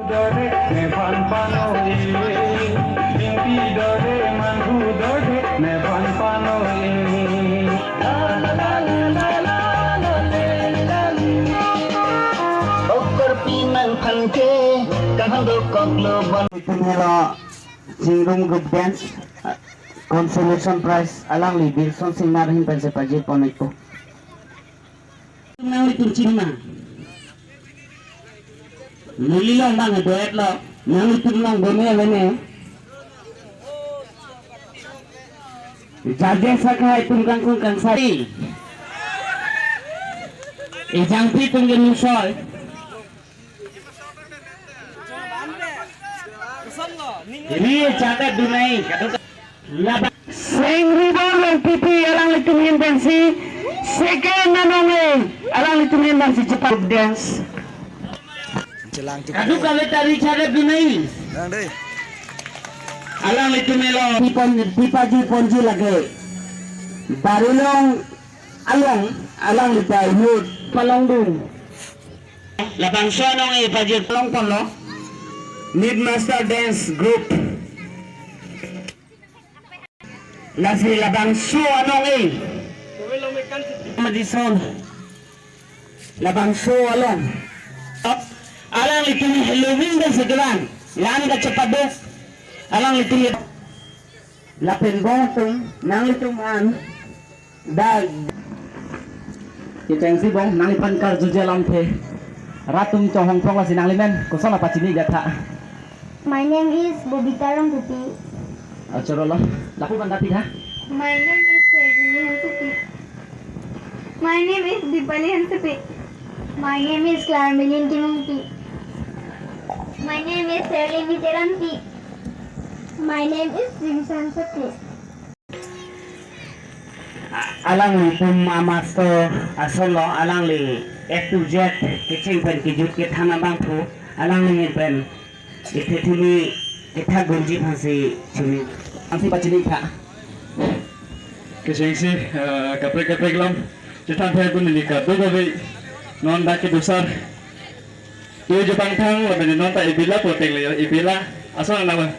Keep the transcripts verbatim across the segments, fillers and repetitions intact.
Dode, nephan pano e. Ingpi dode, manghu dode, nephan pano e. Okorpi nangphan ke, kahang dokok lo bon. Itum helo Chingrum Group Dance, uh, Consolation Prize, alangli Wilson Singnar ahin pensi pajir pon-ikpo. Nanglitum chini ma? Neli long bang duet lo, nanglitum long bone bone. Jaje sakha itum kangkung kangsari. Ejangpi itum ke musoi. Ri chadat dunai, kadok. Labang Sengri Borlong P P alanglitum ahin pensi second anong e, alanglitum ahin pensi chepa-, dance. Jelang tu. Kaduk kali tari chadat dunai. Jelang deh. Alanglitum elo. Pipon, pipaji ponji lake. Barilong along, alanglitum youth palongdun. Labangso anong e pajir palong ponlo. Mid Master Dance Group. Lasi labangso anong e. Madison. Labangso along. Alanglitum Halloween pen segelan. Lan kachepaduk. Alanglitum lapen bong atum, nanglitum an. Dak. Kechengsi bong, nangliphan karjuji alamthe. Rat atum chonghong phong lasi nanglimen, koson apachini jatha. My name is Bobita Rongkuti. Achoro lo. Lapu banda pi tha. My name is Sergini Hansepi. My name is Dipali Hansepi. My name is Clarmelin Timungpi. My name is Serlini Teranpi. My name is Jimson Hansepi. Alanglitum amaster ason lo, alangli A to Z kecheng pen kejut kethan abangphu, alangli pen ithethini ketha gunji aphansi chini. Aphansi pachini tha. Kechengsi, eh, kaprek kaprek lam chethan thai pun neli kadokave non dak kedusar. Tui Jepangthang, lapen non ta ibila poteng le, ibila. Asal nama.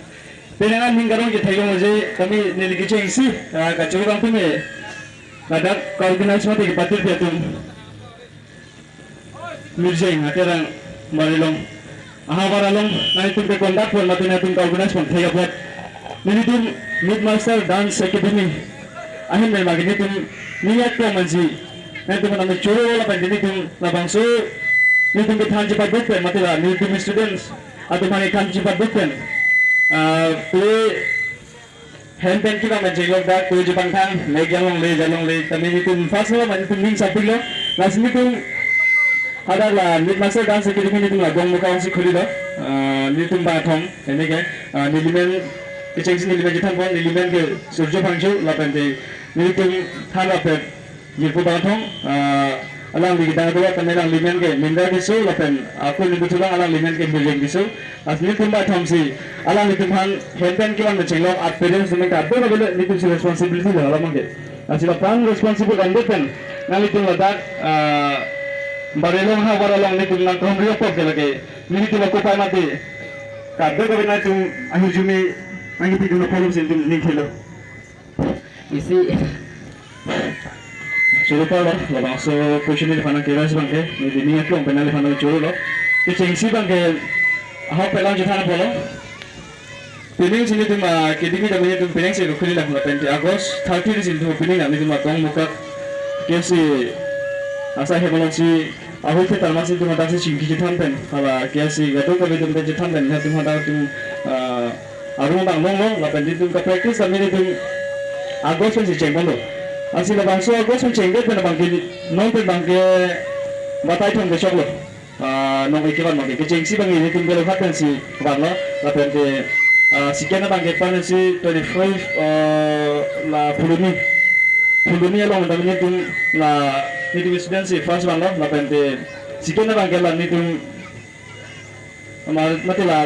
Penang an ning karong je thek-ong je, kami neli kechengsi, ah, kachuru bang pime. Ladak ka-organize mati kepatir pi atum. Mirjeng, aterang, Barilong. Aha, Barilong, nanglitum ke conduct pon, mati nanglitum ka-organize pon, thek apot. Nelitum Mid Master Dance Academy ahin pen lagi nelitum ning atum mansi. Nelitum nang choro lapen nelitum labangso nelitum kethan chepaduk pen mati la nelitum students atum aphan kethan chepaduk pen. Ah, kue hem pen kevang pen chenglok dak kue Jepangthang mek jalongle jalongle kami nelitum first lo mane nelitum ning sapik lo. Lasi nelitum hadak la Mid Master Dance Academy nelitum la Gongmuka si khuli lo. Ah, nelitum bangkethom. Ene ke, ah, nelimen kechengsi nelimen chethan pon, nelimen ke Surjo Phangcho, lapen te nelitum than lapen jirpo bangkethom, ah, alangli kedang dua, kami alanglimen ke Mindra Tisso, lapen ako nelitum thulang alanglimen ke Mirjeng Tisso. Lasi nelitum bangkethom si, alanglitum aphan hem pen kevang pen chenglok, at parents atum ke ado na bele nelitum si responsibility lo alam ke. Lasi lapu-an responsible kan depend, nanglitum ladak, ah, Barilong ha Barilong nelitum nangkehom ri apot ke lake. Nelitum ako pai mati. Kadokave nangtum ahirjume nangkipi dun apolum si nelitum ning thelo. Isi. Choro pon lo, labangso question neliphan nangkira si abangke, neli ning aklong pen neliphan choro lo. Kechengsi abangke, ahok pelang chethan apotlo. Pining si nelitum, ah, keding kedam nelitum pining si khuli lang lapen te August thirty si nelitum pining nelitum atong mukak ke si asa hemalong si ahut ke tarma si nelitum adak si chingki chethan pen hala ke si gatung kami nelitum pen chethan pen nelitum adak nelitum, ah, arung bang long long lapen nelitum ka-practice kami nelitum August si cheng pon lo. Ansi labangso August si cheng pen abangke non pen abangke batai thong kechok lo. Ah, nong ikevan abangke kechengsi abang nelitum belo hat pensi vanlo, lapen te, ah, second abangke pan si twenty-five, ah, la Phuloni. Phuloni along ta nelitum la nelitum student si first vanlo, lapen te second abangke la nelitum ama mati la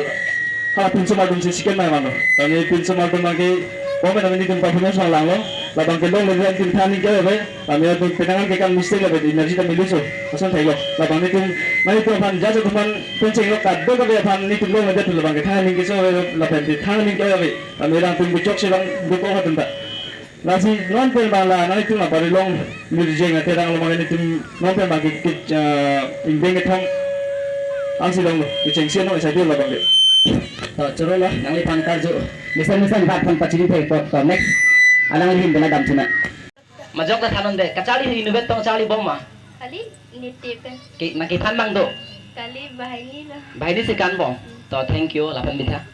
ha pinso mardum si second vanlo. Tani pinso mardum abangke komen nelitum performance langlo. Labang ke longle pen tum than ning ke ave. Kami atum penang ke kan mistake ave, energy ta miluso. Ason thailo. Labang netum, nanglitum aphan jaja atum aphan pen chenglo kadokave aphan netum longledet labang ke than ning keso ave, lapen te than ning ke ave. Kami rang tum buchok si bang buko ha tum ta. Lasi non pen bang la nanglitum la Barilong Mirjeng ate rang lo bang netum non pen bang ke, ke, ah, ingbeng kethom. Angsi longlo, kechengsi no esa dia labang ke. To, choro lo, nangliphan karju. Mesen mesen bat phan pachini thek pot to next. Alang lim bela dam china. Majok ta thanon de, kacharli inutvet tong charli bom ma? Kali, niti pen. Ke, nangkethan bang do? Kali, banghini lo. Banghini si kan bom. To, thank you, lapen bitha.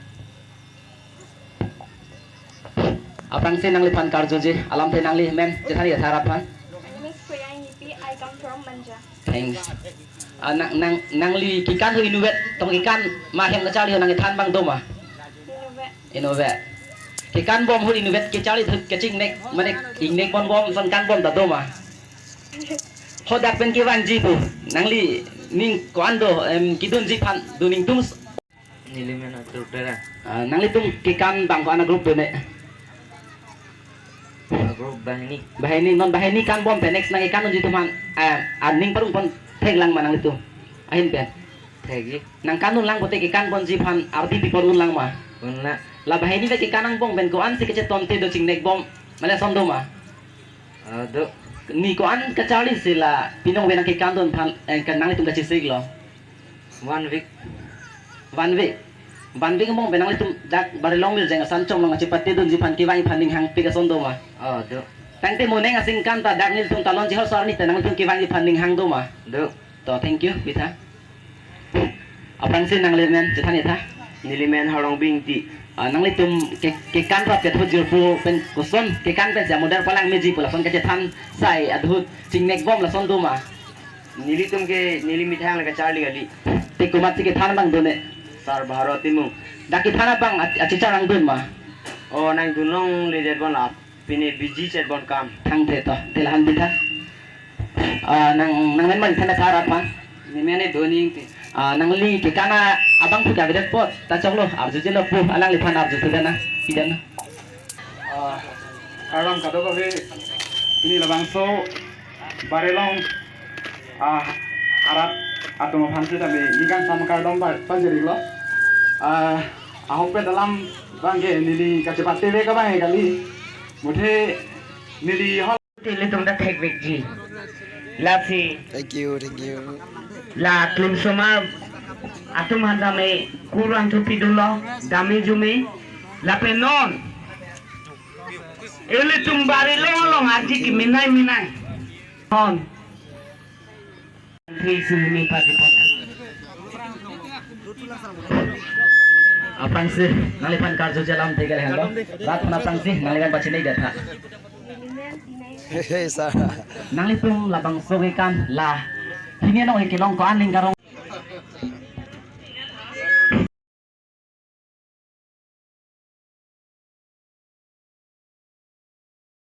Aphrangsi nangliphan karjuji, alamthe nangli men, chethan ya tharat phan. My name is Priya Ingtipi, I come from Manja. Thanks. Ah, nang, nang, nangli kekan ho inutvet, tong kekan ma hem kacharli ho nangkethan bang do ma? Inutvet. Inutvet. Kekan bom ho inutvet kacharli thu kachingnek, mane ingnek bon bom son kan bom ta do ma? Ho dak pen kevangji pu. Nangli ning ko-an do, em, kedunji phan do ning tung s- Neli men Atur Tera. Ah, nanglitum kekan bang ko-an a-group do ne? A-group banghini. Banghini, non banghini kan bom pen next nangkekan unji atum aphan, eh, aning parong pon thek lang ma nanglitum? Ahin pen. Thekji. Nangkan un lang pote kekan ponji aphan ardi pi pon un lang ma? Unlang. La banghini ta kekan angbong pen ko-an si kachetong te do chingnek bom, mane son do ma? Ah, do. Ne ko-an kacharli si la pinong ve nangkekan dun aphan, eh, kan nanglitum kachesik lo? One week. One week. One week angbong pen nanglitum dak Barilong Mirjeng asan chomlong kachepate dunji aphan kevangji aphan ning hangpik ason do ma? Oh, do. Tangte mo ning asing kan ta dak nelitum talon jihor sar ni ta nanglitum kevangji aphan ning hang do ma? Do. To, thank you, bitha. Aphrangsi nangli men, chethan itha. Neli men Harong Bingti. Ah, nanglitum ke, kekan rap ketho jirpo pen koson, kekan pen si amodar palang meji pu lason kachethan sai adhut chingnek bom lason do ma? Nelitum ke neli methang le kacharli kali. Te komat si kethan bang do ne? Sar Bharot Timung. Dak kethan abang ach-, achichar nangdun ma? Oh, nangdun longledet bon la. Pine biji chet bon kam. Thangthe to, te lahan bitha. Ah, nang, nang men man thana tharat ma? Ne men e Doni Ingti. Ah, nangli kekan abang pu kavedet pot, ta choklo, arjuji lo pu, alangliphan arju thu dana, pidana. Ah, kardom kadokave, pini labangso Barilong, ah, arat atum aphan sitame ning kangsam kardom pa, pajirlo. Ah, ahokpet alam bang ke neli kachepate ve ka bang kali. Muthe neli hol. Ilitum ta thekvekji. Lasi. Thank you, thank you. La klim soma atum aphan tame kurang thupi dunlo, dame jume. Lapen non ilitum Barilong along arji kemenai menai. Non. Three sumi pati pot. Aphrangsi, nangliphan karjuji alamthe ke lahenlo. Rat aphan aphrangsi, nangliphan pachini gatha. Hey, hey, sir. Nanglitum labangso kekan la. Hini anong kelong ko-an ning karong.